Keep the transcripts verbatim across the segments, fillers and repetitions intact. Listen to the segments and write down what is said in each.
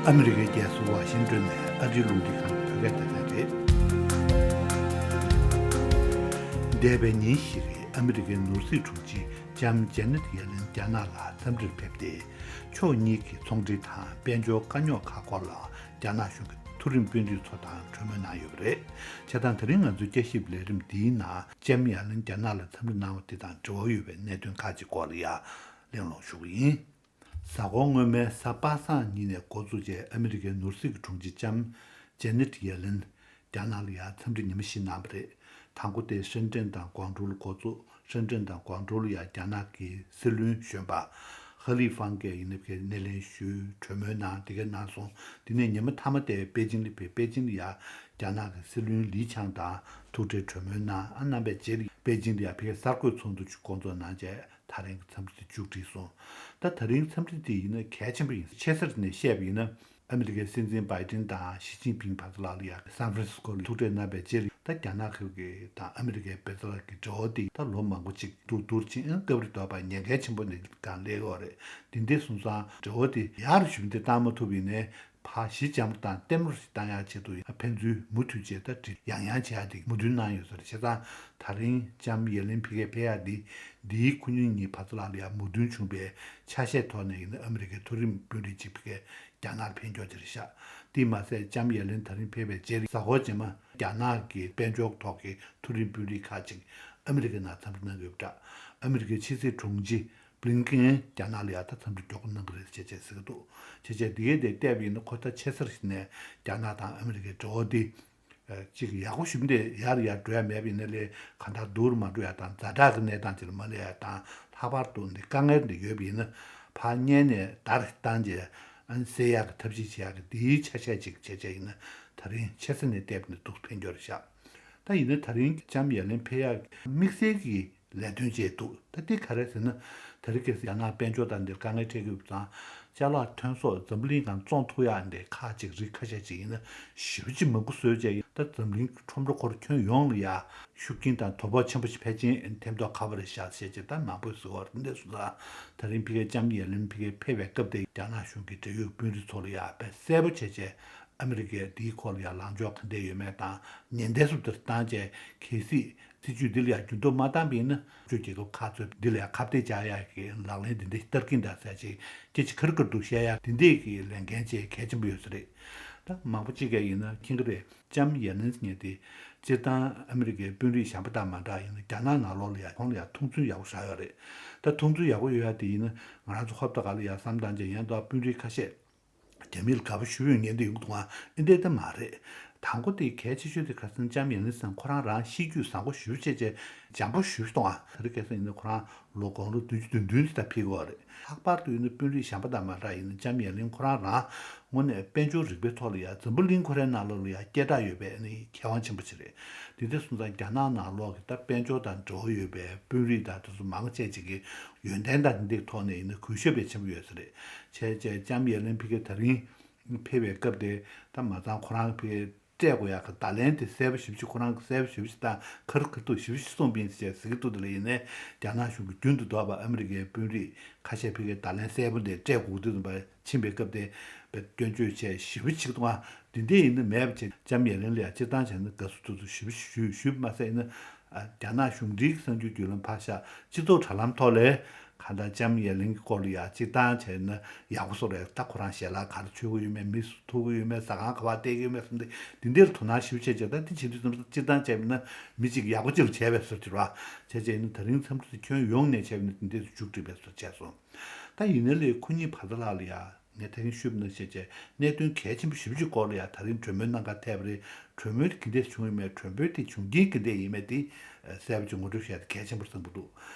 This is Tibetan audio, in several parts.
ཨ་མི་རི་ཀའི་རྒྱལ་ས་ཝ་ཤིང་ཏོན་ནས་ཨ་རིའི་རླུང་འཕྲིན་ཁང་གི་བོད་སྐད་སྡེ་ཚན་རེད། འདས་པའི་ཉིན་ཞིག་རིང་ཨ་མི་རི་ཀའི་ནོར་སྲིད་དྲུང་ཆེ་ལྕམ་ཇེ་ནེད་ཡེ་ལེན་རྒྱ་ནག་ལ་འཚམས་འདྲིར་ཕེབས་ཏེ། ཕྱོགས་གཉིས་ཀྱི་ཚོང་འབྲེལ་དང་དཔལ་འབྱོར་དཀའ་རྙོག་ཁག་སྐོར་ལ་རྒྱ་ནག་གཞུང་གི་མཐོ་རིམ་དཔོན་རིགས་ཚོ་དང་གྲོས་མོལ་གནང་ཡོད་པ་རེད། བྱས་ཙང་དེ་རིང་ང་ཚོའི་བསྐྱར་ཞིབ་ལས་རིམ་འདིའི་ནང་ལྕམ་ཡེ་ལེན་རྒྱ་ནག་ལ་འཚམས་འདྲི་གནང་བ་དེ་དང་འབྲེལ་བ་ཡོད་པའི་གནད་དོན་ཁག་ཅིག་སྐོར་ལ་ཡང་གླེང་སློང་ཞུ་གི་ཡིན། གཟའ་འཁོར་སྔོན་མའི་གཟའ་པ་སངས་ཉིན་ནས་འགོ་འཛུགས་བྱས་ཨ་མི་རི་ཀའི་ནོར་སྲིད་ཀྱི་དྲུང་ཆེ་ལྕམ་ཇེ་ནེད་ཡེ་ལེན་རྒྱ་ནག་ལ་ཡང་འཚམས་འདྲི་ཉི་མ་བཞི་གནང་བ་རེད། དང་པོ་དེ་ཧྲེན་ཀྲེན་དང་ཀོང་ཀྲོའུ་ལ་འགོ་བཙུགས། ཧྲེན་ཀྲེན་དང་ཀོང་ཀྲོའུ་ལ་ཡང་རྒྱ་ནག་གི་སྲིད་བློན་གཞོན་པ་ཧ་ལི་ཧྥང་གིས་ཡིན་ནའི་སྣེ་ལེན་ཞུས། གྲོས་མོལ་གནང་། དེ་གའི་གནང་སོང་། དེ་ནས་ཉི་མ་མཐའ་མ་དེ་པེ་ཅིང་ལ་ཕེབས། པེ་ཅིང་ལ་ཡང་རྒྱ་ནག་གི་སྲིད་བློན་ལི་ཆང་དང་ཐུག་འཕྲད་གྲོས་མོལ་གནང་། ཨ་གནང་བའི་རྗེས་ལ་པེ་ཅིང་ལ་ཡང་ཕ་གིའི་གསར་འགོད་ཚོགས་འདུ་ཅིག་བསྐོང་ཚོགས་གནང་བྱས། ད་རིང་གི་འཚམས་འདྲི་དེ་མཇུག་བསྒྲིལ་སོང་། ད་ད་རིང་འཚམས་འདྲི་དེ་ཡིན་ན་གལ་ཆེན་པོ་ཡིན། ཆེ་སར་ནས་བཤད་པ་ཡིན་ན། ཨ་མི་རི་ཀའི་སྲིད་འཛིན་བྷའི་ཏིན་དང་ཞི་ཅིན་ཕིང་བར་དུ་ལགས་ལ་ཡང་སན་ཧྥ་རན་སི་སྐོ་ལ་ཐུག་འཕྲད་གནང་བའི་རྗེས་ལ། ད་རྒྱ་ནག་ཁུལ་གྱི་དང་ཨ་མི་རི་ཀའི་བར་དུ་ལགས་ཀྱི་འབྲེལ་བ་དེ་ད་ལོ་མང་པོ་ཅིག་ཏུ་བསྡུར་ཕྱིན། སྐབས་རེ་འདོད་པ་ཉེན་ཁ་ཆེན་པོ་ནས་གང་སླེབས་ཡོད་རེད། དེ་འདྲ་སོང་ཙང་འབྲེལ་བ་དེ་ཡར་ཞུ་འདི་བཏང་མ་ཐུབ་པ་ཡིན་ནའི། ཕར་ཞི་འཇམ་དང་བརྟན་པོ་ཞིག་བཏང་ཡག་ཆེད་དུ་ཕན་ཚུན་མུ་མཐུད་བྱས། ད་འགྲིག་ཡང་ཡང་བྱེད་ཡག་དེ་མོས་མཐུན་གནང་ཡོད་ས་རེད། བྱས་ཙང་ད་རིང་ལྕམ་ཡེ་ལེན་ཕ་གིར་ཕེབས་ཡག་འདི་འདིའི་ཁོ་གཉིས་གཉིས་བར་དུ་ལགས་ལ་ཡང་མོས་མཐུན་བྱུང་བའི་ཆ་ཤས་ཐོག་ནས་ཡིན་ན། ཨ་མི་རི་ཀའི་མཐོ་རིམ་དཔོན་རིགས་གཅིག་ཕ་གིར་རྒྱ་ནག་ལ་ཕེབས་འབྱོར་བྱས་རེད་ཤག་དེས་མ་ཟད་ལྕམ་ཡེ་ལེན་ད་རིང་ཕེབས་པའི་རྗེས་ལ་གཟའ་འཁོར་རྗེས་མ་རྒྱ་ནག་གི་དཔལ་འབྱོར་ཐོག་གི་མཐོ་རིམ་དཔོན་རིགས་ཁག་ཅིག་ཨ་མི་རི་ཀའི་ནང་འཚམས་འདྲི་གནང་གི་ཡོད་པ་འདྲ། ཨ་མི་རི་ཀའི་ཕྱི་སྲིད་དྲུང་ཆེ་བྷི་ལིན་ཀེན་རྒྱ་ནག་ལ་ཡང་ད་འཚམས་འདྲི་མགྱོགས་པོ་གནང་གི་རེད་ཅེས་བྱས་ཟེར་གྱི་འདུག་བྱས་བྱས་འདི་གའི་དེ་བལྟས་པ་ཡིན་ན། ཁོ་ད་ཆེ་སར་ཞིག་ནས་རྒྱ་ནག་དང་ཨ་མི་རི་ཀའི་འབྲེལ་བ་འདི་ཨ་ཅིག་ཡག་པོ་ཞིག་འདི་ཡར་ཡར་འགྲོ་ཡ་མེད་པ་ཡིན་ན་ལས། གང་ལྟར་སྡུག་རུ་མ་འགྲོ་ཡ་དང་། ཛ་དྲག་གི་གནས་སྟངས་ཅིག་ལ་མ་སླེབས་ཡ་དང་། ལྷག་པར་དུ་འདི་དཀའ་ངལ་འདི་ཡོད་པ་ཡིན་ན་ཕར་སྔོན་ནས་བརྡ་རེ་བཏང་རྗེས་ཨ་ནི་སེལ་ཡག་གི་ཐབས་ཤེས་བྱེད་ཡག་གི་འདིའི་ཆ་ཤས་ཅིག་བྱས་བྱས་ཡིན་ན། ད་རིང་ཆེ་ས་ནས་བལྟས་པ་ཡིན་ན་འདུག་ཕན་གྱི་ཡོད་རེད་ཤག་ད་ཡིན་ན་ད་རིང་ལྕམ་ཡེ་ལེན་ཕེབས་ཡག་དམིགས་བསལ་གྱི་ལས་དོན་བཅས་འདུག་ད་འདི་ག་རེ་ཟེར་ན། དེ་རིང་ཁ་སང་རྒྱ་ནག་དཔལ་འབྱོར་དང་འདིར་དཀའ་ངལ་འཕྲད་ཀྱི་ཡོད་པ་དང་། ཅ་ལག་ཐོན་ཟོག་འཛམ་བུ་གླིང་སྒང་བཙོང་ཐུབ་ཡག་འདི་ཁག་ཅིག་རིགས་ཁ་ཤས་ཅིག་ཡིན་ན་ཞེ་པོ་ཅིག་མང་པོ་བཟོས་བྱས་ཡིན། ད་འཛམ་གླིང་ཁྲོམ་ར་ཁོར་ཁྱོན་ཡོངས་ལ་ཡ་ཤུགས་རྐྱེན་དང་དོ་ཕོག་ཆེན་པོ་ཞིག་ཕལ་ཆེར་ཐེབས་མདོག་ཁ་པོ་རེད་ཤག་ཟེར་བྱས་ད་མང་པོས་ཟེར་བ་རེད། འདི་སོང་ཙང་ད་རིང་ཕ་གིར་ལྕམ་ཡེ་ལེན་ཕ་གིར་ཕེབས་པའི་སྐབས་དེ་རྒྱ་ནག་གཞུང་གི་འབྲེལ་ཡོད་དཔོན་རིགས་ཚོ་ལ་ཡ་དཔེ་གསལ་པོ་བྱས་བྱས། ཨ་མི་རི་ཀས་འདིའི་སྐོར་ལ་ཡང་ལངས་ཕྱོགས་ག་འདྲ་ཡོད་མེད་དང་། ཉེན་བརྡ་སུ་དེར་བཏང་བྱས། གལ་སྲིད་སྲིད་ཇུས་འདི་ལ་ཡང་འགྱུར་ལྡོག་མ་བཏང་པ་ཡིན་ན། ཕྱོགས་རྒྱལ་ཁབ་ཁག་ཚོས་འདི་ལ་ཡང་ཁ་གཏད་བཅག་ཡག་གི་ལག་ལེན་འདི་འདྲ་བསྟར་གྱིན་གདའ་ཟེར་ཅིག་སྐད་ཆ་ཁེར་ཁེར་འདུག་བཤད་ཡག་འདི་འདྲས་ཀྱི་ལས་འགན་བཅས་གལ་ཆེན་པོ་ཡོད་ས་རེད། ད་མང་པོ་ཅིག་གིས་ཡིན་ན་མཁྱེན་གྱི་རེད། ལྕམ་ཡེ་ལེན་ཟེར་མཁན་དེ་སྤྱིར་བཏང་ཨ་མི་རི་ཀའི་དཔོན་རིགས་གཞན་པ་དང་མ་འདྲ་ཡིན་ན། རྒྱ་ནག་ནང་ལོགས་ལ་ཡང་ཁོང་ལ་ཡང་མཐོང་ཚུལ་ཡག་པོ་ཞེ་དྲག་ཡོད་རེད། ད་མཐོང་ཚུལ་ཡག་པོ་ཡོད་ཡག་དེ་ཡིན་ན། ང་རང་ཚོ་ཧོབ་ཏེ་ག་ལ་ཡང་བསམ་བཏང་བྱས། ཡང་དག་དཔོན་རིགས་ཁ་ཤས། རྒྱ་མིར་དགའ་པོ་ཞེ་པོ་ཡོད་མཁན་དེ་ཡོང་གི་འདུག་ཨ། ཨེ་འདྲས་ད་མ་རེད། དང་པོ་དེ་གལ་ཆེ་ཤོས་དེ་ག་རེ་ཟེར་ན། ལྕམ་ཡེ་ལེན་ཟེར་མཁན་ཁོ་རང་རང་གཤིས་རྒྱུད་བཟང་པོ་ཞེ་པོ་ཅིག་བྱས། འཇམ་པོ་ཞེ་པོ་ཅིག་འདུག་ཨ། དེ་རིང་ཁ་སང་ཡིན་ན་ཁོ་རང་ལོ་དགུང་ལོ་བདུན་ཅུ་དོན་བདུན་ཙམ་ཕེབས་ཀྱི་ཡོད་རེད། ལྷག་པར་དུ་ཡིན་ན་དཔོན་རིགས་གཞན་པ་དང་མ་འདྲ་ཡིན་ན། ལྕམ་ཡེ་ལེན་ཁོ་རང་རང་དངོས་གནས་དཔལ་འབྱོར་རིག་པའི་ཐོག་ལ་ཡང་འཛམ་བུ་གླིང་ཁོ་རའི་ནང་ལོགས་ལ་ཡང་སྐད་གྲགས་ཡོད་པའི་ཨ་ནི་མཁས་དབང་ཆེན་པོ་ཅིག་རེད། དེ་འདྲ་སོང་ཙང་རྒྱ་ནག་ནང་ལོགས་ཀྱི་ད་དཔལ་འབྱོར་དང་འབྲེལ་བ་ཡོད་པའི་དཔོན་རིགས་དང་དེ་ཚོ་མང་ཆེ་ཅིག་གིས་ཡོན་ཏན་དང་དེ་འདྲའི་ཐོག་ནས་ཡིན་ན་གུས་ཞབས་དཔེ་ཆེན་པོ་ཡོད་ས་རེད། བྱས་བྱས་ལྕམ་ཡེ་ལེན་ཕ་གིར་ད་རིང་ཕེབས་པའི་སྐབས་དེ། ད་མ་ཚང་ཁོ་རང་ཕ་གིར་སྤྲད་དགོས་ཡག་གི་བརྡ་ལན་དེ་གསལ་པོ་ཞེ་པོ་ཅིག་ཁོ་རང་གིས་གསལ་པོ་ཞེ་པོ་ཅིག་དང་ཁ་རུ་ཁ་ཐུག་ཞེ་པོ་ཅིག་གསུངས་པ་ཡིན་ཟེར་ཟེར་གྱི་འདུག་དེ་ལ་ཡིན་ནའི་རྒྱ་ནག་གཞུང་གི་རྒྱུན་དུ་འདོགས་པ་ཨ་མི་རི་ཀའི་དཔོན་རིགས་ཁ་ཤས་ཕ་གིར་བརྡ་ལན་གསལ་པོ་དེ་སྤྲད་དགོས་དུས་ཙམ་པ་ཕྱིན་པའི་སྐབས་དེ་བས་སྐྱོན་བརྗོད་བྱས་ཞེ་པོ་ཅིག་འདུག་ཨ། འདི་འདྲས་ཡིན་ན་མེད་པ་བྱས། ལྕམ་ཡེ་ལེན་ལ་ཡང་སྤྱིར་བཏང་བྱས་ན་དགའ་བསུ་ཐུགས་ཚུ་ཞེ་པོ་ཞུས་ཞུས་མ་ཟད་ཡིན་ན། ཨ། རྒྱ་ནག་གཞུང་འབྲེལ་གྱི་གསར་འགྱུར་བརྒྱུད་ལམ་ཕར་བཞག་སྤྱི་ཚོགས་དྲ་ལམ་ཐོག་ལ་གང་ལྟར་ལྕམ་ཡེ་ལེན་གྱི་སྐོར་ལ་ཡང་སྤྱིར་བཏང་བྱས་ན་ཡག་པོ་བཟོ་རེད། ད་ཁོ་རང་ཞལ་ལག་ག་རེ་མཆོད་ཀྱི་ཡོད་མེད། མི་སུ་ཐུག་གི་ཡོད་མེད། ཟ་ཁང་ག་པར་བལྟས་ཀྱི་ཡོད་མེད་བསམ་སྟེ། འདི་འདྲའི་དོ་སྣང་ཞེ་པོ་བྱས་བྱས། ད་འདི་བྱེད་དུས་ཙམ་སྤྱིར་བཏང་བྱས་པ་ཡིན་ན་མི་གཅིག་ཡག་པོ་གཅིག་ལ་བྱས་པའི་བཟོ་ཅིག་རེད་བ། བྱས་བྱས་ཡིན་ན་ད་རིང་འཚམས་འདྲི་ཁྱོན་ཡོངས་ནས་བྱས་པ་ཡིན་ན་འདི་འདྲའི་མཇུག་སྒྲིལ་བའི་བཟོ་བྱས་སོང་། ད་ཡིན་ནའི་ལས་ཁོ་གཉིས་བར་དུ་ལགས་ལ་ཡ། ངས་ད་རིང་ཞུས་པ་ནང་བཞིན་བྱས་བྱས་གནད་དོན་གལ་ཆེན་པོ་ཞེ་པོ་ཅིག་སྐོར་ལ་ཡ་ད་རིང་གྲོས་མོལ་གནང་གར་ཐད་པ་རེད། གྲོས་མོལ་དེ་ག་འདྲས་བྱུང་ཡོད་མེད། གྲོས་མོལ་དེ་བྱུང་རྐྱེན་ག་འདྲས་ཡིན་མེད་དེ་གསལ་པོ་ཅིག་ངོ་སྤྲོད་བྱས་ཏེ་གལ་ཆེན་པོར་བསམ་གྱི་འདུག་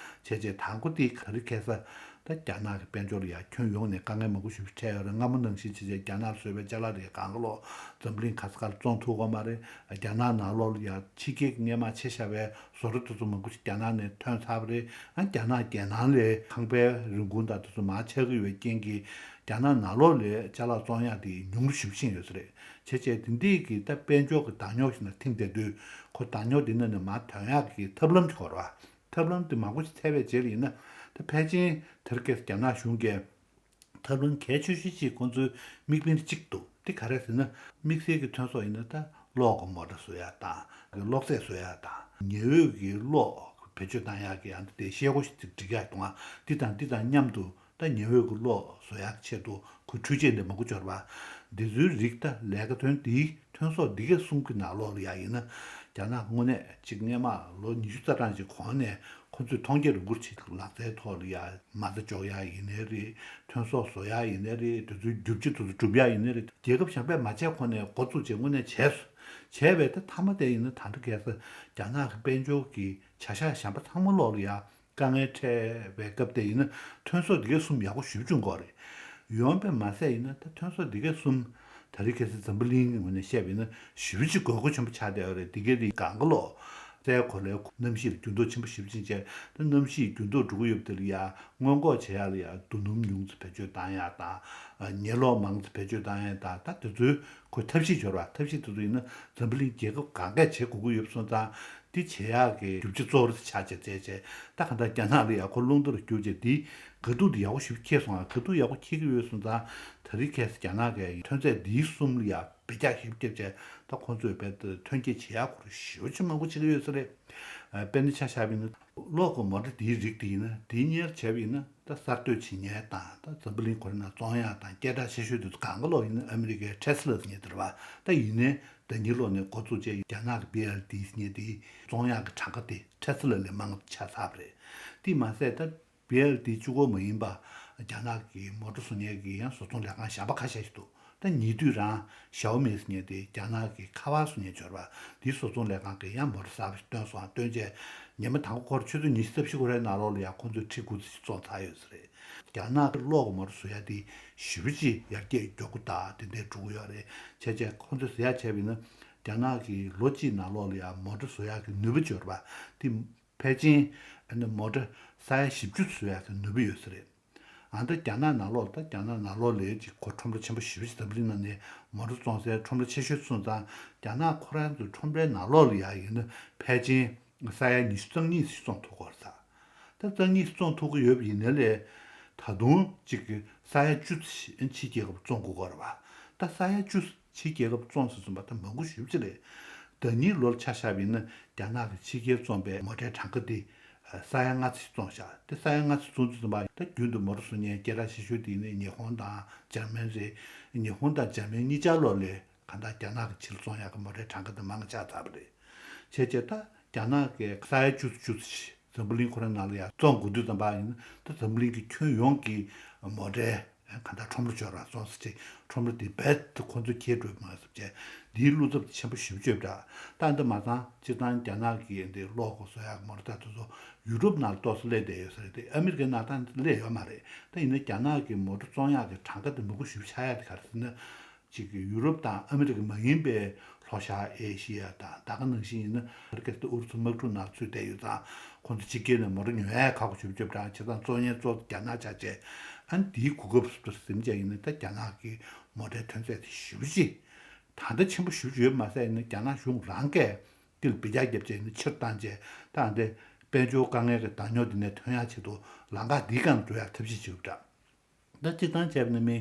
བྱས་བྱས་དང་པོ་དེ་ག་རེ་ཁ་སང་ད་རྒྱ་ནག་གི་དཔལ་འབྱོར་ལ་ཡ་ཁྱོན་ཡོངས་ནས་དཀའ་ངལ་མང་པོ་ཞེ་པོ་ཅིག་འཕྲད་ཡོད་རེད། སྔ་མོ་ནང་བཞིན་བྱས་བྱས་རྒྱ་ནག་ལ་བཟོས་པའི་ཅ་ལག་རེད། གང་ག་ལོག་འཛམ་གླིང་ག་ས་ག་ལ་བཙོང་ཐུབ་ཀྱི་མ་རེད། རྒྱ་ནག་ནང་ལོགས་ལ་ཡ་ཕྱི་རྒྱལ་གྱི་སྔོན་མ་ཆེ་ཤོས་པའི་བཟོ་གྲྭ་དེ་ཚོ་མང་པོ་ཞིག་རྒྱ་ནག་ནས་ཐོན་ཚར་བ་རེད། ཨ། རྒྱ་ནག་རྒྱལ་ནང་ལས་ཁང་པའི་རིན་གོང་དང་དེ་ཚོ་མར་ཆག་གི་ཡོད་པའི་རྐྱེན་གྱིས་རྒྱ་ནག་ནང་ལོགས་ལས་ཅ་ལག་བཙོང་ཡག་དེ་ཉུང་རུ་ཞེ་པོ་ཕྱིན་ཡོད་ས་རེད། བྱས་བྱས་དེ་འདྲས་ཀྱི་ད་དཔལ་འབྱོར་གྱི་བདག་ཉོ་ཞིག་ནང་ཐིམ་བསྡད་དུས། ཁོ་བདག་ཉོ་དེ་ནང་ནས་མར་ཐོན་ཡག་གི་ཐབས་ལམ་ཅིག་དགོས་རེད་བ། ཐབས་ལམ་དེ་མང་པོ་ཞིག་འཚོལ་བའི་རྗེས་ལ་ཡིན་ན། ད་ཕལ་ཆེར་དེ་རིང་ཁ་སང་རྒྱ་ནག་གཞུང་གིས། ཐབས་ལམ་གལ་ཆེ་ཤོས་ཤིག་ཁོང་ཚོའི་དམིགས་འབེན་གཅིག་འདུག་དེ་ག་རེ་ཟེར་ན། དམིགས་བསལ་གྱི་ཐོན་ཟོག་ཡིན་ན་ད་གློག་གི་མོ་ཊ་བཟོ་ཡ་དང་། གློག་རྫས་བཟོ་ཡ་དང་། ཉི་འོད་ཀྱི་གློག་བེད་སྤྱོད་བཏང་ཡ་གི་ཨ་འདི་དེ་ཤེལ་སྒོ་ཞིག་སྒྲིག་ཡ་གཏོང་བ། འདི་དང་འདི་དང་མཉམ་དུ་ད་ཉི་འོད་ཀྱི་གློག་བཟོ་ཡ་གི་ཆེད་དུ་ཁོ་འཕྲུལ་ཆས་འདི་མང་པོ་འབྱོར་བ། འདི་ཚོའི་རིགས་ད་ལས་ཀ་ཐོན་འདིའི་ཐོན་ཟོག་འདི་གའི་གསུམ་གྱི་ནང་ལོགས་ལ་ཡ་ཡིན་ན། རྒྱ་ནག་དངོས་གནས་གཅིག་སྔས་མ་ལོ་ཉི་ཤུ་རྩ་གྲངས་ཅིག་གོང་ནས་ཁོ་ཚོས་མཐོང་རྒྱ་རིག་པོ་ཆེ་ལག་རྩལ་ཐོག་ལ་ཡ་མ་རྩ་འཇོག་ཡ་ཡིན་ནའི་རེད། ཐོན་ཟོག་བཟོ་ཡ་ཡིན་ནའི་རེད། དེ་ཚོའི་རྒྱུ་ཆ་དེ་ཚོ་སྒྲུབ་ཡ་ཡིན་ནའི་རེད། རྒྱལ་ཁབ་གཞན་པས་མ་བྱས་གོང་ནས་འགོ་བཙུགས་བྱས་དངོས་གནས་བྱས་སོང་། བྱས་པས་ད་མཐའ་མ་དེ་ཡིན་ན་ད་ལྟ་ཁ་སང་རྒྱ་ནག་གི་དཔལ་འབྱོར་གྱི་བྱ་གཞག་གཞན་པ་ཚང་མ་ལོག་ལ་ཡ་དཀའ་ངལ་འཕྲད་པའི་སྐབས་དེ་ཡིན་ན་ཐོན་ཟོག་འདི་གའི་གསུམ་ཡག་པོ་ཞེ་པོ་བྱུང་གི་རེད། ཡོང་པས་མ་ཟད་ཡིན་ན་ད་ཐོན་ཟོག་འདི་གའི་གསུམ་ད་རེས་ཁ་སང་འཛམ་བུ་གླིང་གི་ངོས་ནས་བཤད་པ་ཡིན་ན་ཞེ་པོ་ཅིག་དགོས་མཁོ་ཆེན་པོ་ཆགས་བསྡད་ཡོད་རེད། འདི་གའི་རིགས་གང་ག་ལོག་རྩའི་གོ་ལའི་གནམ་གཤིས་ལ་འགྱུར་ལྡོག་ཆེན་པོ་ཞེ་པོ་ཅིག་བྱས། ད་གནམ་གཤིས་འགྱུར་ལྡོག་འགྲོ་གི་ཡོད་པ་དེ་ལ་ཡ་སྔོན་འགོག་བྱེད་ཡ་ལ་ཡ་རྡོ་སྣུམ་ཉུང་ཙམ་བེད་སྤྱོད་བཏང་ཡ་དང་། ཉལ་གློག་མང་ཙམ་བེད་སྤྱོད་བཏང་ཡ་དང་། ད་དེ་ཚོའི་ཁོས་ཐབས་ཤེས་འབྱོར་བ། ཐབས་ཤེས་དེ་ཚོ་ཡིན་ན་འཛམ་བུ་གླིང་རྒྱལ་ཁབ་གང་གས་བྱེད་དགོས་ཀྱི་ཡོད་པ་སོང་ཙང་། འདི་བྱེད་ཡག་གི་རྒྱུ་ཆ་གཙོ་བོ་ཆགས་བྱས་བྱས་བྱས། ད་གང་ལྟར་རྒྱ་ནག་ལ་ཡག་པོ་རླུང་རྟ་རུ་བསྒྱུར་བྱས། འདི་དགའ་སྡུག་འདི་ཡག་པོ་ཞེ་པོ་འཁྱེར་སོང་ང་། དགའ་སྡུག་ཡག་པོ་འཁྱེར་གྱི་ཡོད་སོང་ཙང་། ད་རེས་ཁ་སང་རྒྱ་ནག་གི་ཐོན་རྫས་འདིའི་གསུམ་ལ་ཡ་འབུད་རྒྱག་ཞེ་པོ་བརྒྱབ་བྱས། ད་ཁོང་ཚོས་རྦད་དེ་ཐོན་སྐྱེད་བྱེད་ཡག་ཁོ་རང་ཞེ་པོ་ཅིག་མང་པོ་བྱེད་ཀྱི་ཡོད་ས་རེད། ཨ། དཔེར་ན་ཆ་བཞག་པ་ཡིན་ན་གློག་གི་མོ་ཊ་འདིའི་རིགས་དེ་ཡིན་ན། འདི་གཉེར་བྱས་པ་ཡིན་ན་ད་གསར་གཏོད་བྱེད་མཁན་དང་། ད་འཛམ་བུ་གླིང་ཁོ་རང་ནང་བཙོང་ཡག་དང་སྐད་གྲགས་ཆེ་ཤོས་དེ་ཚོ་གང་ག་ལོག་ཡིན་ན་ཨ་མི་རི་ཀའི་ཊེ་སི་ལ་ཟེར་མཁན་དེ་རེད་པ། ད་ཡིན་ནའི་ཟླ་ཉིན་ལོག་ནས་འགོ་བཙུགས་བྱས་རྒྱ་ནག་གི་བི་ཨེལ་ཌི་ཟེར་མཁན་དེ་བཙོང་ཡག་གི་གྲངས་ཀ་དེ་ཊེ་སི་ལ་ལས་མང་ཆགས་ཚར་བ་རེད། དེས་མ་ཟད་ད་བི་ཨེལ་ཌི་གཅིག་པོ་མ་ཡིན་པ། རྒྱ་ནག་གི་མོ་ཊ་བཟོ་མཁན་གྱི་ཡང་བཟོ་ཚོང་ལས་ཁང་གཞན་པ་ཁ་ཤས་ཤིག་འདུག་ད་ཉེ་དུས་རང་ཞའོ་མི་ཟེར་མཁན་དེ་རྒྱ་ནག་གི་ཁ་པར་བཟོ་མཁན་འབྱོར་བ་དེའི་བཟོ་ཚོང་ལས་ཁང་གིས་ཡང་མོ་ཊ་གསར་པ་ཞིག་བཏོན་སོང་། བཏོན་རྗེས་ཉི་མ་དང་པོ་ཁོ་རང་ཆུ་ཚོད་ཉི་ཤུ་རྩ་བཞི་ཁོ་རའི་ནང་ལོགས་ལ་ཡང་ཁོང་ཚོས་ཁྲི་དགུ་ཙམ་ཞིག་བཙོང་ཚར་ཡོད་ས་རེད། རྒྱ་ནག་གི་གློག་གི་མོ་ཊ་བཟོ་ཡ་དེ་ཞེ་པོ་ཅིག་ཡར་རྒྱས་མགྱོགས་པོ་དང་དེ་འདྲས་འགྲོ་གི་ཡོད་རེད། བྱས་རྗེས་ཁོང་ཚོས་ཟེར་ཡ་བྱས་པ་ཡིན་ན། རྒྱ་ནག་གིས་ལོ་གཅིག་ནང་ལོགས་ལ་ཡང་མོ་ཊ་བཟོ་ཡག་གི་ནུས་པ་འབྱོར་བ་དེ་ཕལ་ཆེར་ཨ་ནི་མོ་ཊ་ས་ཡ་བཞི་བཅུ་བཟོ་ཡག་གི་ནུས་པ་ཡོད་ས་རེད། ཨ། ད་རྒྱ་ནག་ནང་ལོགས། ད་རྒྱ་ནག་ནང་ལོགས་ལ་ཅིག་ཁོ་ཁྲོམ་ར་ཆེན་པོ་ཞེ་པོ་ཅིག་འཛམ་གླིང་ནང་ནས་མོ་ཊ་བཙོང་སའི་ཁྲོམ་ར་ཆེ་ཤོས་སོང་ཙང་། རྒྱ་ནག་ཁོ་རང་ཚོའི་ཁྲོམ་རའི་ནང་ལོགས་ལ་ཡ་ཡིན་ན་ཕལ་ཆེར་ས་ཡ་ཉི་ཤུ་རྩ་གཉིས་ཤིག་བཙོང་ཐུབ་ཀྱི་ཡོད་རེད་ད། ད་རྩ་གཉིས་བཙོང་ཐུབ་ཀྱི་ཡོད་པ་ཡིན་ནའི་ལས། ད་དུང་གཅིག་གི་ས་ཡ་བཅུ་ཕྱི་རྒྱལ་ཁབ་བཙོང་དགོས་ཀྱི་རེད་པ། ད་ས་ཡ་བཅུ་ཕྱི་རྒྱལ་ཁབ་བཙོང་ཟེར་སོང་པ་ད་མང་པོ་ཞེ་པོ་ཅིག་རེད། ཟླ་ཉིན་ལོར་ཆ་བཞག་པ་ཡིན་ན་རྒྱ་ནག་གི་ཕྱི་རྒྱལ་བཙོང་པའི་མོ་ཊའི་གྲངས་ཀ་དེ་ས་ཡ་ལྔ་ཙམ་བཙོང་བཞག་དེ་ས་ཡ་ལྔ་ཙམ་བཙོང་དུས་ཙམ་པ། ད་རྒྱུན་དུ་མོ་ཊ་བཟོ་མཁན་སྐད་གྲགས་ཆེ་ཤོས་དེ་ནི་ཉི་ཧོང་དང་འཇར་མན་རེད། ཉི་ཧོང་དང་འཇར་མན་གཉིས་ཆར་ལོག་ལས། གང་ལྟར་རྒྱ་ནག་གི་ཕྱིར་བཙོང་ཡག་གི་མོ་ཊའི་གྲངས་ཀ་དེ་མང་ཆགས་ཚར་བ་རེད། བྱས་རྗེས་ད་རྒྱ་ནག་གི་ས་ཡ་བཅུ་བཅུ་འཛམ་བུ་གླིང་ཁོ་རང་ནང་ལ་ཡང་བཙོང་དགོས་དུས་ཙམ་པ་ཡིན་ན། ད་འཛམ་བུ་གླིང་གི་ཁྱོན་ཡོངས་ཀྱི་མོ་ཊའི་གང་ལྟར་ཁྲོམ་ར་འབྱོར་བ་སོང་ཟེར་ཅིག་ཁྲོམ་ར་དེ་རྦད་དེ་ཁོ་ཚོས་ཁྱེར་འགྲོ་མ་ཟེར་བྱས། འདིའི་བློ་འཚབ་དེ་ཆེན་པོ་ཞེ་པོ་ཅིག་ཡོད་པ་འདྲ། ད་འདི་མ་ཚང་སྤྱིར་བཏང་རྒྱ་ནག་གི་འདི་གློག་གི་བཟོ་ཡག་གི་མོ་ཊ་དེ་ཚོ་ཡུ་རོབ་ནང་ལ་ཏོག་ཙམ་སླེབས་བསྡད་ཡོད་ས་རེད་དེ། ཨ་མི་རི་ཀའི་ནང་ད་སླེབས་ཡོད་མ་རེད། ད་ཡིན་ན་རྒྱ་ནག་གི་མོ་ཊ་བཙོང་ཡག་གི་གྲངས་ཀ་དེ་མང་པོ་ཞེ་པོ་ཆགས་ཡག་དེ་ག་རེ་ཟེར་ན། ཅིག་ཡུ་རོབ་དང་ཨ་མི་རི་ཀ་མ་ཡིན་པའི་ལྷོ་ཤར་ཨེ་ཤི་ཡ་དང་། ད་ག་ནང་བཞིན་ཡིན་ན་ཨ་རི་ཀ་དེ་ཨུ་རུ་སུ་དམག་འཁྲུག་ནང་ཚུད་བསྡད་ཡོད་ཙང་། ཁོང་ཚོ་ཕྱི་རྒྱལ་ནས་མོ་ཊ་ཉོ་ཡ་ཁག་པོ་ཞེ་པོ་ཅིག་ཡོད་པ་འདྲ། བྱས་ཙང་བཙོང་མཁན་གཙོ་བོ་རྒྱ་ནག་ཆགས་བྱས། ཨ་ནི་དེའི་གོ་སྐབས་སུ་ཟིན་བྱས་ཡིན་ན། ད་རྒྱ་ནག་གི་མོ་ཊའི་ཐོན་རྫས་དེ་ཞེ་པོ་ཅིག་ད་ལྟ་ཆེན་པོ་ཞེ་པོ་ཅིག་ཡོད་མ་ཟད། ཡིན་ན་རྒྱ་ནག་གཞུང་རང་གིས་དེ་ལ་འབུད་རྒྱག་བརྒྱབ་བྱས་ཡིན་ན་ཕྱིར་བཏང་བྱས། ད་ཨ་འདི་དཔལ་འབྱོར་དཀའ་ངལ་གྱི་བདག་ཉོ་དེ་ནས་ཐོན་ཡག་ཆེད་དུ་ལམ་ཁ་འདིའི་སྒང་འགྲོ་ཡག་ཐབས་ཤེས་བྱེད་དགོས་པ་འདྲ། ད་སྤྱིར་བཏང་བྱས་པ་ན་མི་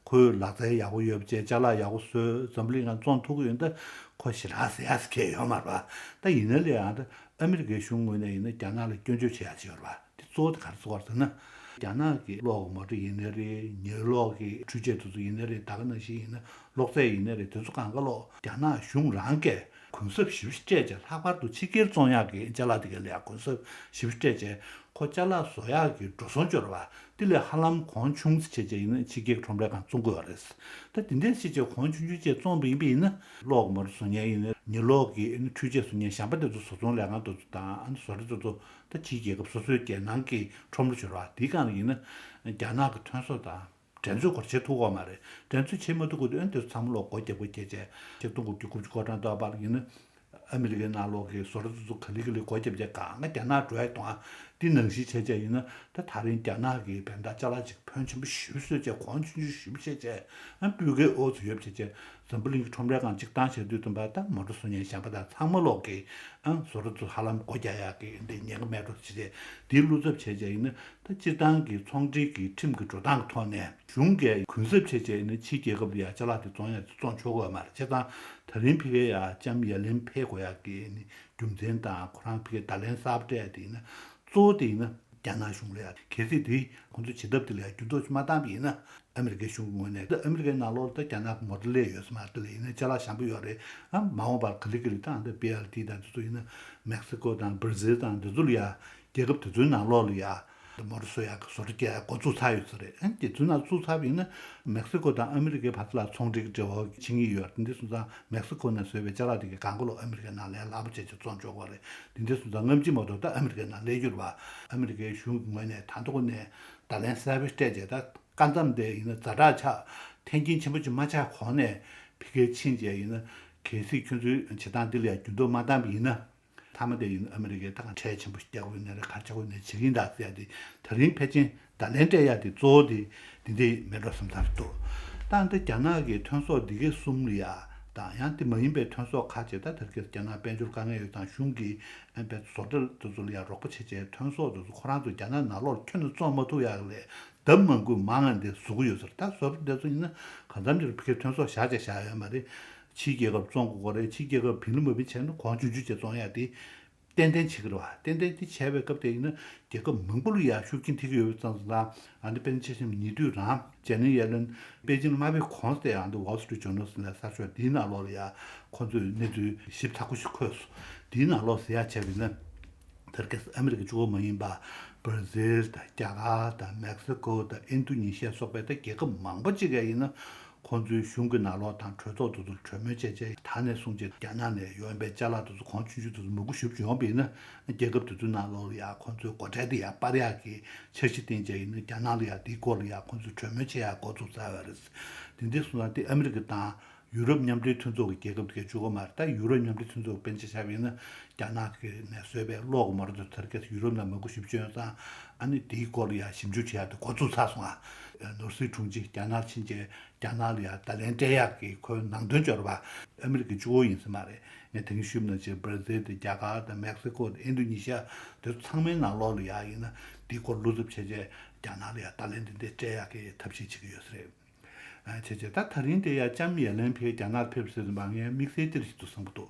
ཁོའི་ལག་རྩལ་ཡག་པོ་ཡོད་པ་བྱས། ཅ་ལག་ཡག་པོ་བཟོས། འཛམ་བུ་གླིང་ནང་བཙོང་ཐུབ་ཀྱི་ཡོད་ན་ད་ཁོ་ཞེ་དྲག་ཟེར་ཡག་ཟེར་མཁན་ཡོད་མ་རེད་པ། ད་ཡིན་ན་ལས་ཨ་ད་ཨ་མི་རི་ཀའི་གཞུང་ངོས་ནས་ཡིན་ན་རྒྱ་ནག་ལ་སྐྱོན་བརྗོད་བྱེད་ཡག་ཅིག་ཡོད་རེད་པ། དེ་གཙོ་བོ་དེ་ག་རེ་ཟེར་བ་ཟེར་ན། རྒྱ་ནག་གི་གློག་གི་མོ་ཊ་ཡིན་ནའི་རེད། ཉལ་གློག་གི་འཕྲུལ་ཆས་དེ་ཚོ་ཡིན་ནའི་རེད། ད་ག་ནང་བཞིན་ཡིན་ན་གློག་རྫས་ཡིན་ནའི་རེད། དེ་ཚོ་གང་ག་ལོག་རྒྱ་ནག་གཞུང་རང་གིས་གུན་གསབ་ཞེ་པོ་ཅིག་སྤྲད་བྱས། ལྷག་པར་དུ་ཕྱི་རྒྱལ་བཙོང་ཡག་གི་ཅ་ལག་དེ་གའི་ལ་ཡ་གུན་གསབ་ཞེ་པོ་སྤྲད་བྱས། ཁོ་ཅ་ལག་བཟོ་ཡག་གི་འགྲོ་སོང་འབྱོར་བ་དེ་ལས་ཧ་ལམ་གོང་ཆུང་ཙམ་བྱས་བྱས་ཡིན་ན་ཕྱི་རྒྱལ་གྱི་ཁྲོམ་རའི་སྒང་བཙོང་དགོས་པ་རེད། ད་དེ་འདྲས་བྱས་བྱས་གོང་ཆུང་ཆུང་བྱས་བཙོང་བ་ཡིན་པ་ཡིན་ན། གློག་གི་མོ་ཊ་བཟོ་མཁན་ཡིན་ན། ཉལ་གློག་གི་འཕྲུལ་ཆས་བཟོ་མཁན་གཞན་པ་དེ་ཚོ་བཟོ་ཚོང་ལས་ཁང་དེ་ཚོ་དང་། ཨ་ནི་བཟོ་གྲྭ་དེ་ཚོ་ད་ཕྱིའི་རྒྱལ་ཁབ་སོ་སོའི་རྒྱལ་ནང་གི་ཁྲོམ་ར་འབྱོར་བ་དེའི་སྒང་ལ་ཡིན་ན། རྒྱ་ནག་གི་ཐོན་ཟོག་དང་འགྲན་རྩོད་ཁོ་རང་བྱེད་ཐུབ་ཀྱི་ཡོད་མ་རེད། འགྲན་རྩོད་བྱེད་མ་ཐུབ་ཀྱི་དུས། ཨ་ནི་དེ་ཚོ་ཚང་མ་ལོག་སྒོ་རྒྱབ་སྒོ་རྒྱབ་བྱས། ཆིག་སྟོང་དགུ་བརྒྱ་དགུ་བཅུ་གོ་གྲངས་ལྟ་བུ་ལ་ཡིན་ན། ཨ་མི་རི་ཀའི་ནང་ལོགས་ཀྱི་བཟོ་གྲྭ་དེ་ཚོ་ག་ལེ་ག་ལེ་སྒོ་རྒྱབ་བྱས། གང་ག་རྒྱ་ནག་འགྲོ་ཡ་གཏོང་ཡ། འདི་ནང་བཞིན་བྱས་བྱས་ཡིན་ན་ད་ད་རིང་རྒྱ་ནག་གིས་བོད་ཟླ་ཅ་ལག་ཅིག་ཕོན་ཆེན་པོ་ཞེ་པོ་བཟོས་བྱས་གོང་ཆུང་ཆུང་ཞེ་པོ་བྱས་བྱས་ཨ་སྤུས་ཀའི་ཨོ་ཚོ་ཡོད་བྱས་བྱས་འཛམ་བུ་གླིང་གི་ཁྲོམ་རའི་སྒང་གཅིག་བཏང་བྱས་དུས་ཙམ་པ་ད་མོ་ཊ་བཟོ་མཁན་གཞན་པ་དང་ཚང་མ་ལོག་གིས་ཨ་བཟོ་གྲྭ་ཚོ་ཧ་ལམ་སྒོ་རྒྱག་ཡག་གི་འདི་ཉེན་ཁ་མེད་འགྲོ་བྱས་བྱས་འདིའི་བློ་འཚབ་བྱས་བྱས་ཡིན་ན་ད་སྤྱིར་བཏང་གི་ཚོང་འབྲེལ་གྱི་ཁྲིམས་ཀྱི་འགྲོ་སྟངས་ཀྱི་ཐོག་ནས་གཞུང་གིས་གུན་གསབ་བྱས་བྱས་ཡིན་ན་ཕྱིའི་རྒྱལ་ཁབ་ལ་ཡ་ཅ་ལག་དེ་བཙོང་ཡག་དེ་བཙོང་ཆོག་གི་ཡོད་མ་རེད། བྱས་ཙང་ད་རིང་ཕ་གིར་ཡ་ལྕམ་ཡ་ལན་ཕེབས་དགོས་ཡག་གི་ནི་རྒྱུ་མཚན་དང་ཁོ་རང་ཕ་གིར་བརྡ་ལན་གསར་པ་སྤྲད་ཡག་དེ་ཡིན་ན་གཙོ་བོ་དེ་ཡིན་ན་རྒྱ་ནག་གཞུང་ལ་ཡ་གལ་སྲིད་དེ་ཁོང་ཚོས་བྱེད་ཐབས་དེ་ལ་ཡ་འགྱུར་ལྡོག་ཅིག་མ་བཏང་བ་ཡིན་ན་ཨ་མི་རི་ཀའི་གཞུང་གི་ངོས་ནས་ད་ཨ་མི་རི་ཀའི་ནང་ལོགས་ལ་ད་རྒྱ་ནག་གི་མོ་ཊ་སླེབས་ཡོད་ས་མ་རེད། དེ་ལ་ཡིན་ན་ཅ་ལག་བཟང་པོ་ཡོད་རེད། ཨ་མ་འོངས་པར་ག་ལེ་ག་ལེ་ད་ཨ་འདི་བི་ཨེལ་ཊི་དང་དེ་ཚོ་ཡིན་ན་མེག་སི་ཀོ་དང་བྷར་ཛིལ་དང་དེ་ཚོ་ལ་ཡ་རྒྱལ་ཁབ་དེ་ཚོའི་ནང་ལོགས་ལ་ཡ་མོ་ཊ་བཟོ་ཡག་གི་བཟོ་གྲྭ་རྒྱག་ཡག་འགོ་བཙུགས་ཚར་ཡོད་ས་རེད། ཨ་ནི་དེ་ཚོའི་ནང་བཙུགས་ཚར་བ་ཡིན་ན་མེག་སི་ཀོ་དང་ཨ་མི་རི་ཀའི་བར་ལ་ཚོང་འབྲེལ་གྱི་འབྲེལ་བ་ཕྱིན་གྱི་ཡོད་རེད། དེ་འདྲ་སོང་ཙང་མེག་སི་ཀོ་ནས་བཟོས་པའི་ཅ་ལག་དེ་གའི་གང་ག་ལོ་ཨ་མི་རི་ཀའི་ནང་ལ་ཡ་ལག་པ་བྱས་བྱས་བཙོང་ཆོག་གི་རེད། དེ་འདྲ་སོང་ཙང་སྔ་ཕྱི་མ་གཏོགས་ད་ཨ་མི་རི་ཀའི་ནང་སླེབས་རྒྱུ་རེད་པ། ཨ་མི་རི་ཀའི་གཞུང་གི་ངོས་ནས་ད་ཐོག་ནས་བརྡ་ལན་གསར་པ་སྤྲད་བྱས་ད་སྐབས་མཚམས་དེ་ཡིན་ན་ཛ་དྲག་ཆགས་འཐེན་འཁྱེར་ཆེན་པོ་ཅིག་མ་ཆགས་གོང་ནས་ཕ་གིར་ཕྱིན་བྱས་ཡིན་ན་གལ་སྲིད་ཁྱོད་ཚོའི་བྱེད་སྟངས་འདི་ལ་ཡ་འགྱུར་ལྡོག་མ་བཏང་བ་ཡིན་ན། མཐའ་མ་དེ་ཡིན་ཨ་མི་རི་ཀས་ད་གང་ཁྲལ་ཆེན་པོ་ཞིག་རྒྱག་དགོས་ནི་རེད། ག་རེ་བྱ་དགོས་ནི་བྱེད་ཀྱིན་གདའ་ཟེར་ཡ་དེ་ད་རིང་ཕལ་ཆེར་བརྡ་ལན་སྤྲད་ཡ་དེ་གཙོ་བོ་དེ་འདི་འདྲས་མེད་འགྲོ་བསམ་ཚར་འདུག་ད་འདི་རྒྱ་ནག་གི་ཐོན་ཟོག་འདི་གའི་གསུམ་ལ་ཡ་དང་ཡང་དེ་མ་ཡིན་པའི་ཐོན་ཟོག་ཁག་ཅིག་ད་དེ་གའི་རྒྱ་ནག་དཔལ་འབྱོར་དཀའ་ངལ་ཡོད་དང་གཞུང་གིས་ཨ་བཟོ་གྲྭ་དེ་ཚོ་ལ་ཡ་རོགས་པ་བྱས་བྱས་ཐོན་ཟོག་དེ་ཚོ་ཁོ་རང་ཚོ་རྒྱ་ནག་ནང་ལོགས་ཁྱོན་ནས་བཙོང་མ་ཐུབ་ཡ་ལས། ལྡབ་མང་པོའི་མང་ང་འདི་བཟོ་གི་ཡོད་ཟེར། ད་བཟོ་གྲྭ་འདི་ཚོ་ཡིན་ན་གང་འཚམ་ཅིག་ཕ་གིར་ཐོན་ཟོག་བཞག་བྱས་བཞག་ཡོད་མ་རེད། ཕྱིའི་རྒྱལ་ཁབ་བཙོང་དགོས་ཀྱི་རེད། ཕྱིའི་རྒྱལ་ཁབ་བིན་ལི་མ་བིན་བྱས་ན་གོང་ཆུང་ཆུང་བྱས་བཙོང་ཡག་དེ་ཏན་ཏན་བྱེད་ཀྱི་རེད་བ། ཏན་ཏན་དེ་བྱས་པའི་སྐབས་དེ་ཡིན་ན་རྒྱལ་ཁབ་མང་པོ་ལ་ཡ་ཤུགས་རྐྱེན་ཐེབས་ཀྱི་ཡོད་པའི་ཙང་ཙང་ཨ་ནི་དཔེར་ན་ཆ་བཞག་ན་ཉེ་དུས་རང་ཇེ་ནི་ཡེ་ལན་པེ་ཅིང་ལ་མ་ཕེབས་གོང་དེ་ཨ་ནི་Wall Street Journal་ཟེར་ནས་གསར་ཤོག་དེའི་ནང་ལོགས་ལ་ཡ་ཁོང་ཚོས་གནས་ཚུལ་ཞིབ་ཚགས་པོ་ཞིག་འཁོད་སོང་། དེའི་ནང་ལོགས་ཟེར་ཡ་བྱས་པ་ཡིན་ན། དེར་ཁེ་ཨ་མི་རི་ཀ་གཅིག་པོ་མ་ཡིན་པ། བར་ཛིལ་དང་རྒྱ་གར་དང་མེག་སི་ཀོ་དང་ཨིན་རྡུ་ནི་ཤི་ཡ་སོགས་པའི་ད་རྒྱལ་ཁབ་མང་པོ་ཅིག་ཡིན་ན་ཁོང་ཚོའི་གཞུང་གི་ནང་ལོགས་དང་གྲོས་ཚོགས་དེ་ཚོར་གྲོས་མོལ་བྱས་རྗེས་ད་ནས་བཟུང་སྟེ་རྒྱ་ནག་ནས་ཡོང་པའི་ཅ་ལག་དེ་ཚོ་གོང་ཆུང་ཆུང་དེ་ཚོ་མང་པོ་ཞེ་པོ་ཅིག་ཡོང་པ་ཡིན་ན་རྒྱལ་ཁབ་དེ་ཚོའི་ནང་ལོགས་ལ་ཡ་ཁོང་ཚོའི་སྒོ་ཁྲལ་དེ་ཡ་སྤར་ཡག་གི་འཆར་གཞི་བཏིང་བྱས་ཡིན་ན་རྒྱ་ནག་ལ་ཡ་དེའི་སྐོར་ལ་ཡ་ཁོང་ཚོས་གྲོས་མོལ་བྱེད་ཡག་འགོ་བཙུགས་ཚར་བ་རེད། དེ་འདྲ་སོང་ཙང་དེ་ཨ་མི་རི་ཀ་དང་། ཡུ་རོབ་མཉམ་འབྲེལ་མཐུན་ཚོགས་ཀྱི་རྒྱལ་ཁབ་དེ་ག་བཅུ་དགུ་མ་རེད། ད་ཡུ་རོབ་མཉམ་འབྲེལ་མཐུན་ཚོགས་ཀྱི་དཔེར་ན་ཆ་བཞག་པ་ཡིན་ན་རྒྱ་ནག་གི་ནས་བཟོས་པའི་གློག་གི་མོ་ཊ་དེ་ཚོ་དེར་གལ་སྲིད་ཡུ་རོབ་ནང་མང་པོ་ཞེ་པོ་ཅིག་ཡོད་ཙང་ཨ་ནི་དེའི་སྐོར་ལ་ཡང་ཞིབ་འཇུག་བྱེད་ཡག་དེ་འགོ་བཙུགས་ཚར་སོང་ང་། ནོར་སྲིད་དྲུང་ཆེ་རྒྱ་ནག་ཕྱིན་རྗེས་རྒྱ་ནག་ལ་ཡང་བརྡ་ལན་སྤྲད་ཡག་གི་ཁོའི་ནང་དོན་འབྱོར་བ་ཨ་མི་རི་ཀ་གཅིག་པོ་ཡིན་ས་མ་རེད། ངས་དེ་རིང་ཞུས་པ་ནང་བཞིན་བར་ཛིལ་དང་རྒྱ་གར་དང་མེག་སི་ཀོ་དང་ཨིན་རྡུ་ནི་ཤི་ཡ་དེ་ཚོ་ཚང་མའི་ནང་ལོགས་ལ་ཡང་ཡིན་ན་དེའི་སྐོར་བློ་འཚབ་བྱས་རྗེས་རྒྱ་ནག་ལ་ཡང་བརྡ་ལན་དེ་འདྲ་སྤྲད་ཡག་གི་ཐབས་ཤེས་བྱེད་ཀྱི་ཡོད་ས་རེད། བྱས་བྱས་ད་ད་རིང་དེ་ཡ་ལྕམ་ཡ་ལན་ཕེབས་རྒྱ་ནག་ཕེབས་ཟེར་དུས་ང་དམིགས་བསལ་ཅིག་ཏུ་བསམ་གྱི་འདུག་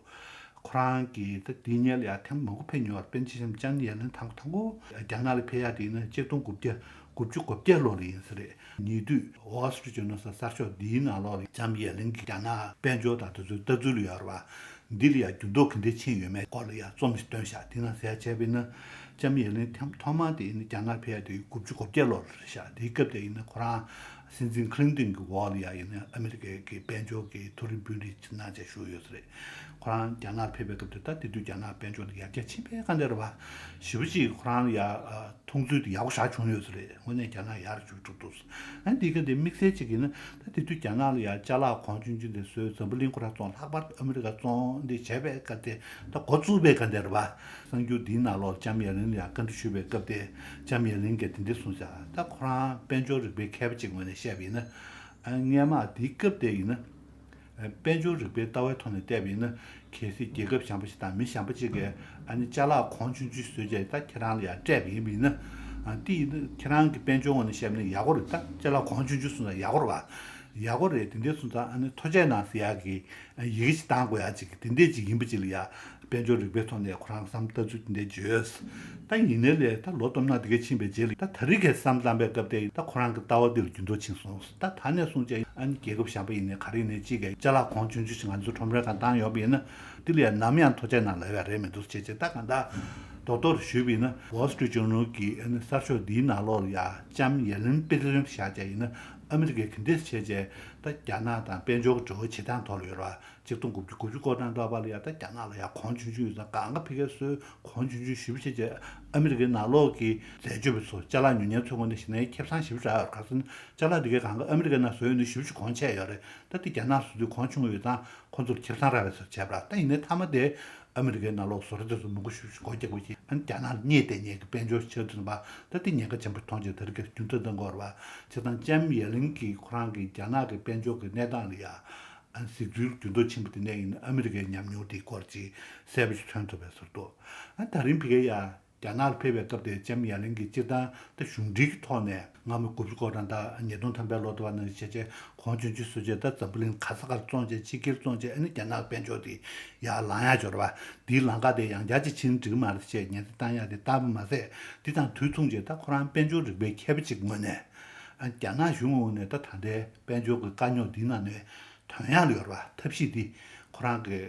ཁོ་རང་གིས་ད་དེའི་སྔོན་ལ་ཡ་ཐེངས་མང་པོ་ཕེབས་མྱོང་བ་དཔེར་ན་ཆ་བཞག་ན་ལྕམ་ཡ་ལན་དང་པོ་དང་པོ་རྒྱ་ནག་ལ་ཕེབས་ཡག་དེ་ཡིན་ན་ཆིག་སྟོང་དགུ་བརྒྱ་དགུ་བཅུ་གོ་བརྒྱད་ལོ་ལ་ཡིན་ས་རེད། ཉེ་དུས་Wall Street Journal་ཟེར་གསར་ཤོག་འདིའི་ནང་ལོགས་ལ་ལྕམ་ཡ་ལན་གྱིས་རྒྱ་ནག་དཔལ་འབྱོར་དང་དེ་ཚོའི་ལྟ་ཚུལ་ལ་ཡོད་རེད་བ། འདི་ལ་ཡང་འགྱུར་ལྡོག་ག་འདྲ་ཕྱིན་ཡོད་མེད་སྐོར་ལ་ཡང་རྩོམ་ཞིག་བཏོན་ཤག་དེ་ནང་ཟེར་ཡ་བྱས་པ་ཡིན་ན་ལྕམ་ཡ་ལན་ཐེངས་ཐོག་མ་དེ་ཡིན་ན་རྒྱ་ནག་ཕེབས་ཡ་དེ་དགུ་བཅུ་གོ་བརྒྱད་ལོ་རེད་ཤག་དེའི་སྐབས་དེ་ཡིན་ན་ཁོ་རང་སྲིད་འཛིན་ཁི་ལིན་ཏོན་གྱི་འོག་ལ་ཡ་ཡིན་ན་ཨ་མི་རི་ཀའི་གི་དཔལ་འབྱོར་གྱི་མཐོ་རིམ་དཔོན་རིགས་ཅིག་གནང་བྱས་བཞུགས་ཡོད་ས་རེད། ཁོ་རང་རྒྱ་ནག་ཕེབས་པའི་སྐབས་དེ་ད་དེ་དུས་རྒྱ་ནག་དཔལ་འབྱོར་ལ་ཡར་རྒྱས་ཕྱིན་པའི་སྐབས་དེ་རེད་བ། ཞེ་པོ་ཅིག་ཁོ་རང་ལ་ཡ་མཐོང་ཚུལ་དེ་ཡག་པོ་ཞེ་དྲག་བྱུང་ཡོད་ས་རེད། དངོས་གནས་རྒྱ་ནག་ཡར་ཅིག་འགྲོ་འདུག་ཨ་འདི་ག་དེ་དམིགས་བསལ་ཅིག་ཡིན་ན་ད་དེ་དུས་རྒྱ་ནག་ལ་ཡ་ཅ་ལག་གོང་ཆུང་ཆུང་དེ་བཟོས་འཛམ་བུ་གླིང་ཁོ་རང་བཙོང་ལྷག་པར་དུ་ཨ་མི་རི་ཀ་བཙོང་འདི་བྱས་པའི་སྐབས་དེ་ད་འགོ་བཙུགས་པའི་སྐབས་དེ་རེད་བ། གསར་འགྱུར་འདིའི་ནང་ལོགས་ལྕམ་ཡ་ལན་ལ་ཡ་བཀའ་འདྲི་ཞུས་པའི་སྐབས་དེ་ལྕམ་ཡ་ལན་གྱིས་དེ་འདྲ་གསུངས་ཤག་ད་ཁོ་རང་དཔལ་འབྱོར་རིག་པའི་མཁས་པ་ཅིག་ངོས་ནས་བཤད་པ་ཡིན་ན་ཨ་སྔས་མ་དེའི་སྐབས་དེ་ཡིན་ན། དཔལ་འབྱོར་རིག་པའི་ལྟ་བའི་ཐོག་ནས་བལྟས་པ་ཡིན་ན་གལ་སྲིད་རྒྱལ་ཁབ་གཞན་པ་ཞིག་དང་མི་གཞན་པ་ཅིག་གིས་ཨ་ནི་ཅ་ལག་གོང་ཆུང་ཆུང་བཟོས་རྗེས་ད་ཁྱེད་རང་ལ་ཡང་སྤྲད་པ་ཡིན་པ་ཡིན་ན་ཨ་དེ་ཡིན་ན་ཁྱེད་རང་གི་དཔལ་འབྱོར་ངོས་ནས་བཤད་པ་ན་ཡག་པོ་རེད། ད་ཅ་ལག་གོང་ཆུང་ཆུང་བཟོས་ན་ཡག་པོ་རེད་བ། ཡག་པོ་རེད། དེ་འདྲའི་སོང་ཙང་ཨ་ནི་ཐུགས་རྗེ་གནང་ཟེར་ཡག་གི་ཡི་གེ་ཞིག་བཏང་དགོས་ཡག་ཅིག་དེ་འདྲས་ཅིག་ཡིན་པ་ཅིག་ལ་ཡ། དཔལ་འབྱོར་རིག་པའི་ཐོག་ནས་ཁོ་རང་བསམ་ལྟ་ཚུལ་དེ་འདྲ་བརྗོད། ད་ཡིན་ནའི་ལས་ད་ལོ་སྟོང་ཕྲག་དེ་ག་ཕྱིན་པའི་རྗེས་ལ་ད་ད་རེས་ཀྱི་བསམ་བློ་བཏང་པའི་སྐབས་དེ་ད་ཁོ་རང་གི་ལྟ་བ་འདི་ལ་འགྱུར་ལྡོག་ཕྱིན་སོང་། ད་ད་ནས་བཟུང་བྱས་ཨ་ནི་རྒྱལ་ཁབ་གཞན་པ་ཡིན་ནའི་ག་རེ་ཡིན་ནའི་གཅིག་གིས་ཅ་ལག་གོང་ཆུང་ཆུང་ཞིག་ང་ཚོ་ཁྲོམ་རའི་སྒང་བཏང་ཡོང་པ་ཡིན་ན་འདི་ལ་ཡང་ནམ་ཡང་ཐུགས་རྗེ་གནང་ལབ་ཡ་རེད་མི་འདུག་བྱས་བྱས་ད་གང་ལྟར་རྡོག་རྡོག་ཞུས་པ་ཡིན་ན་Wall Street Journal་གི་ཨ་ནི་གསར་ཤོག་འདིའི་ནང་ལོགས་ལ་ཡ་ལྕམ་ཡ་ལན་པེ་ཏི་ལོན་བཞག་བྱས་ཡིན་ན་ཨ་མི་རི་ཀས་ག་འདྲས་བྱས་བྱས་ད་རྒྱ་ནག་དང་དཔལ་འབྱོར་གྱི་འབྲེལ་བ་བྱེད་སྟངས་ཐོག་ལ་ཡོད་རེད་བ། ཆིག་སྟོང་དགུ་བརྒྱ་དགུ་བཅུ་གོ་གྲངས་ཐོག་པ་ལ་ཡ་ད་རྒྱ་ནག་ལ་ཡ་གོང་ཆུང་ཆུང་ཡོད་ཙང་གང་ག་ཕ་གིར་སོས་གོང་ཆུང་ཆུང་ཞེ་པོ་བྱས་བྱས་ཨ་མི་རི་ཀའི་ནང་ལོགས་ཀྱི་འཛད་སྤྱོད་པ་ཚོ་ཅ་ལག་ཉོ་མཁན་ཚོའི་ངོས་ནས་བཤད་ན་ཁེ་བཟང་ཞེ་པོ་ཅིག་རག་ཡོད། ག་རེ་ཟེར་ན་ཅ་ལག་འདི་གའི་གང་ག་ཨ་མི་རི་ཀའི་ནང་བཟོས་ཡོད་ན་ཞེ་པོ་ཅིག་གོང་ཆེ་ཡོད་རེད། ད་དེ་རྒྱ་ནག་བཟོ་དུས་གོང་ཆུང་ཡོད་ཙང་ཁོང་ཚོར་ཁེ་བཟང་རག་པའི་བཟོ་བྱས་པ་རེད། ད་ཡིན་ནའི་མཐའ་མ་དེ་ ཨ་མི་རི་ཀའི་ནང་ལོགས་བཟོ་གྲྭ་དེ་ཚོ་མང་པོ་ཞིག་སྒོ་རྒྱག་པ་བྱས། ཨ་ནི་རྒྱ་ནག་ལ་མཉེས་བསྡད་མཁན་གྱི་དཔལ་འབྱོར་ཆགས་ཐུབ་པ་ད་དེ་ཉེན་ཁ་ཆེན་པོ་མཐོང་བྱས། དེ་རིང་ཁ་སར་རྒྱུན་མཐུད་གཏོང་དགོས་རེད་པ། བྱས་ཙང་ལྕམ་ཡེ་ལིན་གྱིས་ཁོ་རང་གིས་རྒྱ་ནག་གི་དཔལ་འབྱོར་གྱི་གནས་སྟངས་ལ་ཡ། ཨ་ནི་གཟིགས་ཚུལ་འགྱུར་ལྡོག་ཕྱིན་པ་དེ་ནས་ཡིན་ན་ཨ་མི་རི་ཀའི་ཉམས་མྱོང་དེའི་སྐོར་ཅིག་གསལ་པོ་ཞིག་མཚོན་ཐུབ་པའི་བཟོ་འདུག་ཨ་ད་རིང་ཕ་གིར་ཡ། རྒྱ་ནག་ལ་ཕེབས་པའི་སྐབས་དེར་ལྕམ་ཡ་ལིན་གྱིས་སྤྱིར་བཏང་ད་གཞུང་འབྲེལ་གྱི་ཐོག་ནས་སྔ་མོ་དགུ་བཅུ་གོ་གྲངས་དང་ཉིས་སྟོང་ཐམ་པའི་ལོ་དུ་བ་ནང་བཞིན་བྱས་བྱས་གོང་ཆུང་ཆུང་བཟོས་བྱས་ད་འཛམ་བུ་གླིང་ག་ས་གར་བཙོང་བྱས་ཕྱི་རྒྱལ་བཙོང་བྱས། ཨ་ནི་རྒྱ་ནག་དཔལ་འབྱོར་དེ་ཡར་ལངས་ཡག་འབྱོར་བ་དེའི་ལམ་ཁ་དེ་ཡང་བསྐྱར་ཅིག་ཕྱིན་འགྲིག་མ་རེད་ཅེས་ཉེན་བརྡ་བཏང་ཡག་དེ་བཏང་པ་མ་ཟད། དེ་དང་དུས་མཚུངས་བྱས་ད་ཁོ་རང་དཔལ་འབྱོར་རིག་པའི་མཁས་པ་ཅིག་ངོས་ནས། ཨ་རྒྱ་ནག་གཞུང་ངོས་ནས་ད་ད་ལྟའི་དཔལ་འབྱོར་གྱི་དཀའ་རྙོག་འདིའི་ནང་ནས་ཐོན་ཡག་ལ་ཡོད་རེད་པ། ཐབས་ཤེས་འདི་ཁོ་རང་གི་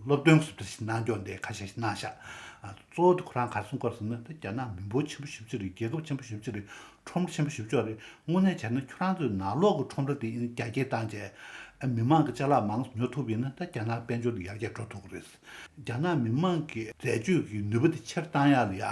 སློབ་སྟོན་ཟུར་ལྟ་ཞིག་གནང་སྐྱོང་དེ་ཁ་ཤས་ཤིག་གནང་ཤག་ཨ་གཙོ་བོ་དེ་ཁོ་རང་ག་རེ་གསུང་གི་ཡོད་ཟེར་ན། ད་རྒྱ་ནག་མི་འབོར་ཆེན་པོ་ཞེ་པོ་ཅིག་རེད། རྒྱལ་ཁབ་ཆེན་པོ་ཞེ་པོ་ཅིག་རེད། ཁྲོམ་ར་ཆེན་པོ་ཞེ་པོ་ཅིག་རེད། དངོས་གནས་བྱས་ན་ཁྱོད་རང་ཚོའི་ནང་ལོགས་ཀྱི་ཁྲོམ་ར་དེ་ཡིན་རྒྱ་སྐྱེད་བཏང་བྱས། ཨ་མི་མང་གི་ཅ་ལག་མང་ཙམ་ཉོ་ཐུབ་པ་ཡིན་ན་ད་རྒྱ་ནག་དཔལ་འབྱོར་དེ་ཡར་རྒྱས་འགྲོ་ཐུབ་ཀྱི་རེད། རྒྱ་ནག་མི་མང་གི་འཛད་སྤྱོད་ཀྱི་ནུས་པ་དེ་ཆེར་བཏང་ཡག་ལ་ཡ།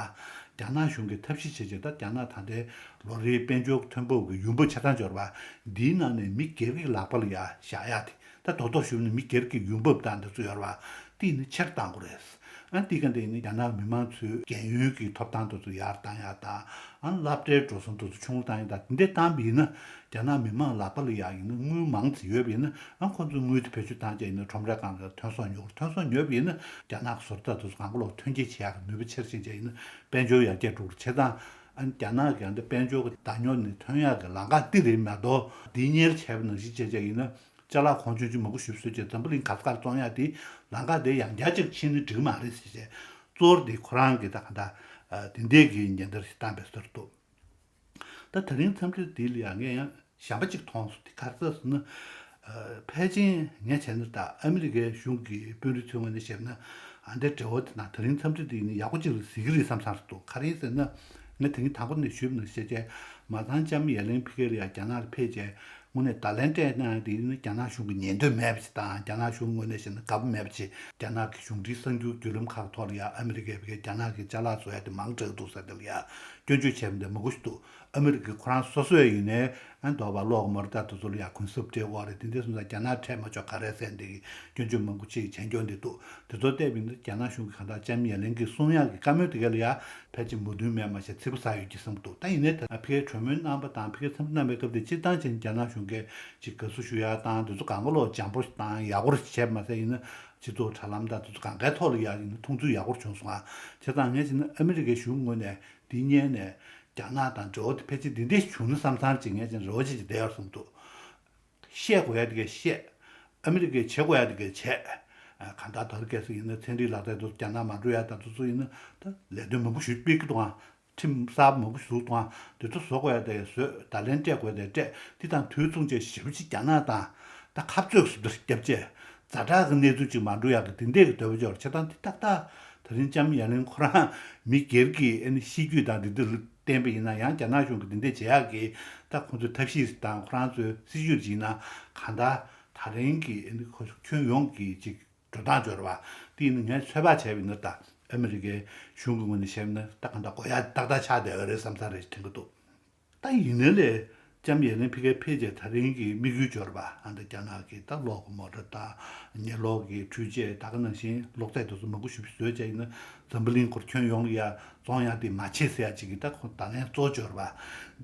རྒྱ་ནག་གཞུང་གིས་ཐབས་ཤེས་བྱས་བྱས། ད་རྒྱ་ནག་ད་ལྟའི་ལོ་རེའི་དཔལ་འབྱོར་ཐོན་འབབ་ཀྱི་ཡོང་འབབ་ཆ་ཚང་འབྱོར་བ་འདིའི་ནང་ནས་མི་སྒེར་གྱི་ལག་པ་ལ་ཡ་བཞག་ཡག་དེ། ད་རྡོག་རྡོག་ཞུས་ན་མི་སྒེར་གྱི་ཡོང་འབབ་དང་འདི་ཚོ་ཡོད་རེད་པ། དེ་ནི་ཆེར་གཏང་དགོས་རེད། ཨ་འདི་ག་འདི་ནི་རྒྱ་ནག་མི་མང་ཚོའི་རྒན་ཡོལ་གྱི་ཐོབ་ཐང་དེ་ཚོ་ཡར་གཏང་ཡག་དང་། ཨ་སློབ་གྲྭའི་འགྲོ་སོང་དེ་ཚོ་ཆུང་རུ་བཏང་ཡག་དང་། འདི་འདྲ་བཏང་བ་ཡིན་ན་རྒྱ་ནག་མི་མང་ལག་པ་ལ་ཡག་ཡིན་ན། དངུལ་མང་ཙམ་ཡོད་པ་ཡིན་ན། ཨ་ཁོ་ཚོས་དངུལ་དེ་བེད་སྤྱོད་བཏང་བྱས་ཡིན་ན་ཁྲོམ་རའི་སྒང་ལ་ཐོན་ཟོག་ཉོ་དགོས། ཐོན་ཟོག་ཉོས་པ་ཡིན་ན་རྒྱ་ནག་གི་བཟོ་གྲྭ་དེ་ཚོ་སྒང་ག་ལོག་ཐོན་སྐྱེད་བྱེད་ཡག་གི་ནུས་པ་ཆེར་ཕྱིན་བྱས་ཡིན་ན་དཔལ་འབྱོར་ཡར་རྒྱས་འགྲོ་གི་རེད། བྱས་ཙང་ཨ་རྒྱ་ནག་གི་ཨ་འདི་དཔལ་འབྱོར་གྱི་བདག་ཉོ་ནི་ཐོན་ཡག་གི་ལམ་ཁ་འདི་རེད་མ་གཏོགས། འདི་གཉེར་བྱས་པ་ནང་བཞིན་བྱས་བྱས་ཡིན་ན། ཅ་ལག་གོང་ཆུང་ཆུང་མང་པོ་ཞིག་བཟོས་བྱས་འཛམ་བུ་གླིང་ག་ས་གར་བཙོང་ཡག་དེ་ལམ་ཁ་དེ་ཡང་བསྐྱར་ཅིག་ཕྱིན་ན་འགྲིག་མ་རེད་ཟེར་བྱས། གཙོ་བོ་དེ་ཁོ་རང་གིས་ད་ག་འདྲ་ཨ་དེ་འདྲའི་གི་ཉེན་བརྡ་ཞིག་བཏང་པའི་ཟུར་དུ། ད་དེ་རིང་འཚམས་འདྲི་འདི་ལ་ཡང་ངས་ཡང་གཞན་པ་ཅིག་མཐོང་སོང་། དེ་ག་རེ་ཟེར་ན། ཨ་ཕལ་ཆེར་ངས་བྱས་ན་ད་ཨ་མི་རི་ཀའི་གཞུང་གི་དཔོན་རིགས་ཚོའི་ངོས་ནས་བཤད་ན། ཨ་འདྲའི་འབྲེལ་བ་དེ་དང་དེ་རིང་འཚམས་འདྲི་འདི་ནི་ཡག་པོ་ཅིག་ལ་གཟིགས་ཀྱི་རེད་བསམ་བསམ་འདུག་ག་རེ་ཡིན་ཟེར་ན། ངས་དེ་རིང་དང་པོ་ནས་ཞུས་པ་ནང་བཞིན་བྱས་བྱས། མ་ཚང་ལྕམ་ཡ་ལན་ཕི་ཀེ་ལ་ཡ་རྒྱ་ནག་ལ་ཕེབས་བྱས། དངོས་གནས་བརྡ་ལན་སྤྲད་གནང་ཡག་དེ་ནི་རྒྱ་ནག་གཞུང་གི་ཉན་འདོད་མེད་པ་ཞིག་དང་། རྒྱ་ནག་གཞུང་ངོས་ནས་བཤད་ན་དགའ་པོ་མེད་པ་ཞིག་རྒྱ་ནག་གི་གཞུང་འབྲེལ་གསར་འགྱུར་བརྒྱུད་ལམ་ཁག་ཐོག་ལ་ཡ་ཨ་མི་རི་ཀས་ཕ་གིར་རྒྱ་ནག་གི་ཅ་ལག་བཟོ་ཡག་དེ་མང་དྲགས་འདུག་ཟེར་དེ་ལ་ཡ་སྐྱོན་བརྗོད་བྱས་པ་འདི་མང་པོ་ཞིག་འདུག་ཨ་མི་རི་ཀས་ཁོ་རང་སོ་སོ་ཡིན་ནའི་ཨ་འདོགས་པ་གློག་མོ་ཊ་དེ་ཚོ་ལ་ཡ་གུན་གསབ་སྤྲད་དགོས་རེད། དེ་འདྲ་སོང་ཙང་རྒྱ་ནག་འཕྲད་མ་ཆོག་ག་རེ་ཟེར་འདི་གི་སྐྱོན་བརྗོད་མང་པོ་ཅིག་བྱེད་སྐྱོན་འདི་འདུག་དེ་ཚོ་བལྟས་པ་ཡིན་ན་རྒྱ་ནག་གཞུང་གིས་གང་ལྟར་ལྕམ་ཡ་ལན་གྱིས་གསུང་ཡག་གི་བཀའ་མོལ་དེ་ག་ལ་ཡ་ཕལ་ཆེར་མོས་མཐུན་མེད་མ་ཤེས་ཚིག་པ་ཟ་ཡོད་ཀྱི་བསམ་གྱི་འདུག་ད་ཡིན་ནའི་ད་ཕ་གིར་གྲོས་མོལ་གནང་པ་དང་ཕ་གིར་འཚམས་འདྲི་གནང་པའི་སྐབས་དེ་སྤྱིར་བཏང་བྱས་ན་རྒྱ་ནག་གཞུང་གིས་ཅིག་དགའ་བསུ་ཞུ་ཡག་དང་དེ་ཚོ་གང་ག་ལོག་འཇམ་པོ་དང་ཡག་པོ་བྱས་མ་ཟད་ཡིན་ན་སྤྱི་ཚོགས་དྲ་ལམ་དང་དེ་ཚོ་གང་གའི་ཐོག་ལ་ཡ་ཡིན་ན་མཐོང་ཚུལ་ཡག་པོ་བྱུང་སོང་ང་། བྱས་ཙང་ངས་བྱས་ན་ཨ་མི་རི་ཀའི་གཞུང་ངོས་ནས་འདི་སྔོན་ནས་རྒྱ་ནག་དང་འབྲེལ་བ་དེ་ཕལ་ཆེར་འདི་འདྲས་བྱུང་ན་བསམ་བསམ་ཅིག་ངས་བྱས་ན་རེ་བ་ཅིག་ཅིག་བསྡད་ཡོད་བསམ་འདུག་བཤད་དགོས་ཡ་དེ་གས་བཤད། ཨ་མི་རི་ཀས་བྱེད་དགོས་ཡ་དེ་གས་བྱས། ཨ་གང་ལྟར་དེ་རིང་ཁ་སང་ཡིན་ན་ཚན་རིག་ལག་རྩལ་དུ་རྒྱ་ནག་མ་འགྲོ་ཡ་དང་དེ་ཚོ་ཡིན་ན་ད་ལས་དོན་མང་པོ་ཞིག་སྤེལ་གྱི་འདུག་ཨང་། ཁྲིམས་གསར་པ་མང་པོ་ཞིག་བཟོ་གི་འདུག་ཨང་། དེ་ཚོ་བཟོ་དགོས་ཡ་དེ་གས་བཟོས། བརྡ་ལན་སྤྲད་དགོས་དེ་སྤྲད། དེ་དང་དུས་མཚུངས་བྱས་ཞེ་པོ་ཅིག་རྒྱ་ནག་དང་ད་འཐབ་རྩོད་ཟུར་དུ་རྒྱབ་བྱས། ཛ་དྲག་གི་གནས་ཚུལ་ཅིག་མ་འགྲོ་ཡ་གི་དེ་འདྲས་ཀྱི་འདོད་པ་ཅིག་ཡོད་རེད། བྱས་ཙང་དེ་ཏག་ཏག་དེ་རིང་ལྕམ་ཡ་ལན་ཁོ་རང་མི་སྒེར་གྱི་ཨ་ནི་གཤིས་རྒྱུད་དང་དེ་འདྲ་ལ་བརྟེན་པ་ཡིན་ན་ཡང་རྒྱ་ནག་གཞུང་གིས་འདི་འདྲ་བྱེད་ཡག་གི་ད་ཁོང་ཚོའི་ཐབས་ཤེས་དང་ཁོ་རང་ཚོའི་སྲིད་ཇུས་ཅིག་ཡིན་ན་གང་ལྟར་ད་རིང་གི་ཁྱོན་ཡོངས་ཀྱི་ཅིག་འགྲོ་སྟངས་འབྱོར་བ་དེ་ཡིན་ན་ངས་ཚོད་དཔག་བྱས་པ་ཡིན་ན། ད་ཨ་མི་རི་ཀའི་གཞུང་གི་ངོས་ནས་བཤད་ན་ད་གང་ལྟར་དགོས་ཡག་ཏག་ཏག་ཆགས་བསྡད་ཡོད་རེད་བསམ་ས་རེད་དྲན་གྱི་འདུག་ད་ཡིན་ནའི་ལས་ལྕམ་ཡ་ལན་ཕི་ཀེ་ཕེབས་རྗེས་ད་རིང་གི་དམིགས་ཡུལ་འབྱོར་བ། ཨ་ད་རྒྱ་ནག་གི་ད་གློག་གི་མོ་ཊ་དང་ཉི་གློག་གི་འཕྲུལ་ཆས་ད་ག་ནང་བཞིན་གློག་རྫས་དེ་ཚོ་མང་པོ་ཞེ་པོ་བཟོས་བྱས་ཡིན་ན་འཛམ་བུ་གླིང་སྐོར་ཁྱོན་ཡོངས་ལ་ཡ་བཙོང་ཡག་དེ་མ་བྱེད་ཟེར་ཡག་ཅིག་གི་ད་ཁོ་བརྡ་ལན་གཙོ་བོ་འབྱོར་བ་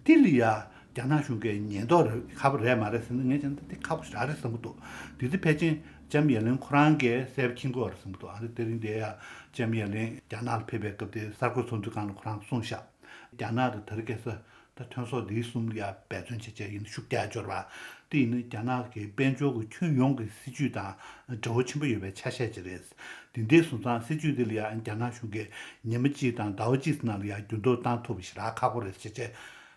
འདི་ལ་ཡ་རྒྱ་ནག་གཞུང་གིས་ཉན་མདོག་རེད། ཁག་པོ་རེད་མ་རེད་ཟེར་ན་ངས་བྱས་ན་འདི་ཁག་པོ་ཞེ་དྲག་རེད་བསམ་གྱི་འདུག་དེ་ཚོ་ཕལ་ཆེར་ལྕམ་ཡ་ལན་ཁོ་རང་གིས་གསལ་པོ་མཁྱེན་གྱི་ཡོད་རེད་བསམ་གྱི་འདུག་ཨ་ད་དེ་རིང་འདིར་ཡ་ལྕམ་ཡ་ལན་རྒྱ་ནག་ལ་ཕེབས་པའི་སྐབས་དེ་གསར་འགོད་ཚོགས་འདུའི་སྒང་ལ་ཁོ་རང་གསུངས་ཤག་རྒྱ་ནག་དང་ད་རེས་ཁ་སང་ད་ཐོན་ཟོག་འདིའི་གསུམ་ལ་ཡ་འབད་བརྩོན་བྱས་བྱས་ཡིན་ན་ཤུགས་རྒྱག་འབྱོར་བ། དེ་ཡིན་ན་རྒྱ་ནག་གི་དཔལ་འབྱོར་གྱི་ཁྱོན་ཡོངས་ཀྱི་སྲིད་ཇུས་དང་འབྲེལ་བ་ཆེན་པོ་ཡོད་པའི་ཆ་ཤས་ཅིག་རེད། དེ་འདྲའི་སོང་ཙང་སྲིད་ཇུས་འདི་ལ་ཡ་རྒྱ་ནག་གཞུང་གིས་ཉི་མ་གཅིག་དང་ཟླ་བ་གཅིག་ནང་ལ་ཡ་འགྱུར་ལྡོག་བཏང་ཐུབ་པ་ཞེ་དྲག་ཁག་པོ་རེད་ཟེར་བྱས།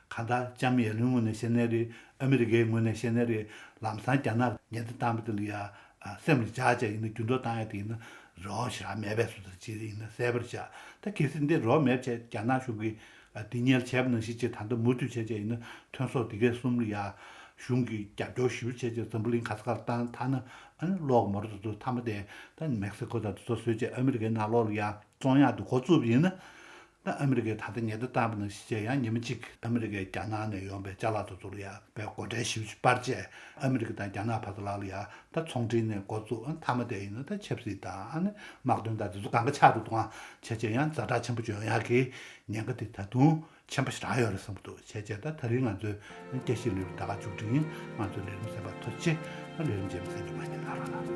གང་ལྟར་ལྕམ་ཡ་ལན་ངོས་ནས་བཤད་ན་རེད། ཨ་མི་རི་ཀའི་ངོས་ནས་བཤད་ན་རེད། ལམ་སང་རྒྱ་ནག་ཉེན་བརྡ་བཏང་བ་དེ་ལ་ཡ་ཨ་སེམས་ལ་འཇགས་བྱས་ཡིན་ན་འགྱུར་ལྡོག་བཏང་ཡ་དེ་ཡིན་ན་རེ་བ་ཞེ་དྲག་མེད་པའི་བཟོ་འདྲ་ཅིག་ཡིན་ན་གསལ་པོར་བཞག་ད་གལ་སྲིད་འདི་རེ་བ་མེད་བྱས་རྒྱ་ནག་གཞུང་གིས་ཨ་དེ་སྔོན་བྱས་པ་ནང་བཞིན་ཅིག་ད་ལྟ་མུ་མཐུད་བྱས་བྱས་ཡིན་ན་ཐོན་ཟོག་དེ་གའི་གསུམ་ལ་ཡ་གཞུང་གིས་རྒྱབ་སྐྱོར་ཞེ་པོ་བྱས་བྱས་འཛམ་བུ་གླིང་ག་ས་གར་བཏང་ཐལ་ན། ཨ་ནི་གློག་མོ་ཊ་དེ་ཚོ་མཐའ་མ་དེ་ད་མེག་སི་ཀོ་དང་དེ་ཚོ་བཟོས་བྱས་ཨ་མི་རི་ཀའི་ནང་ལོགས་ལ་ཡ་བཙོང་ཡག་དེ་འགོ་བཙུགས་པ་ཡིན་ན། ད་ཨ་མི་རི་ཀས་ད་ལྟ་ཉེས་རྡུང་བཏང་བ་ནང་བཞིན་བྱས་ཡང་ཉི་མ་གཅིག་ཨ་མི་རི་ཀས་རྒྱ་ནག་ནས་ཡོང་པའི་ཅ་ལག་དེ་ཚོ་ལ་ཡ་པའི་སྒོ་ཁྲལ་ཞེ་པོ་ཅིག་སྤར་བྱས། ཨ་མི་རི་ཀ་དང་རྒྱ་ནག་བར་དུ་ལ་ལ་ཡ་ད་ཚོང་འབྲེལ་ནས་འགོ་བཙུགས། ཨ་མཐའ་མ་དེ་ཡིན་ན་ད་ཆབ་སྲིད་དང་ཨ་ནི་དམག་དོན་དང་དེ་ཚོ་གང་ག་ཆགས་འགྲོ་འདུག་ཨང་། བྱས་བྱས་ཡང་ཛ་དྲག་ཆེན་པོ་ཅིག་ཡོང་ཡག་གི་ཉེན་ཁ་དེ་ད་དུང་ཆེན་པོ་ཞེ་དྲག་ཡོད་རེད་བསམ་གྱི་འདུག་བྱས་བྱས་ད་ད་རིང་ང་ཚོའི་སྐད་ཆའི་ལས་རིམ་ད་ག་མཇུག་སྒྲིལ་ཡིན། ང་ཚོའི་ལས་རིམ་གསན་པར་ཐུགས་རྗེ་ཆེ། ད་ལས་རིམ་རྗེས་མ་གསན་རྒྱུ་མ་བསྙེལ་གནང་རོགས་གནང་།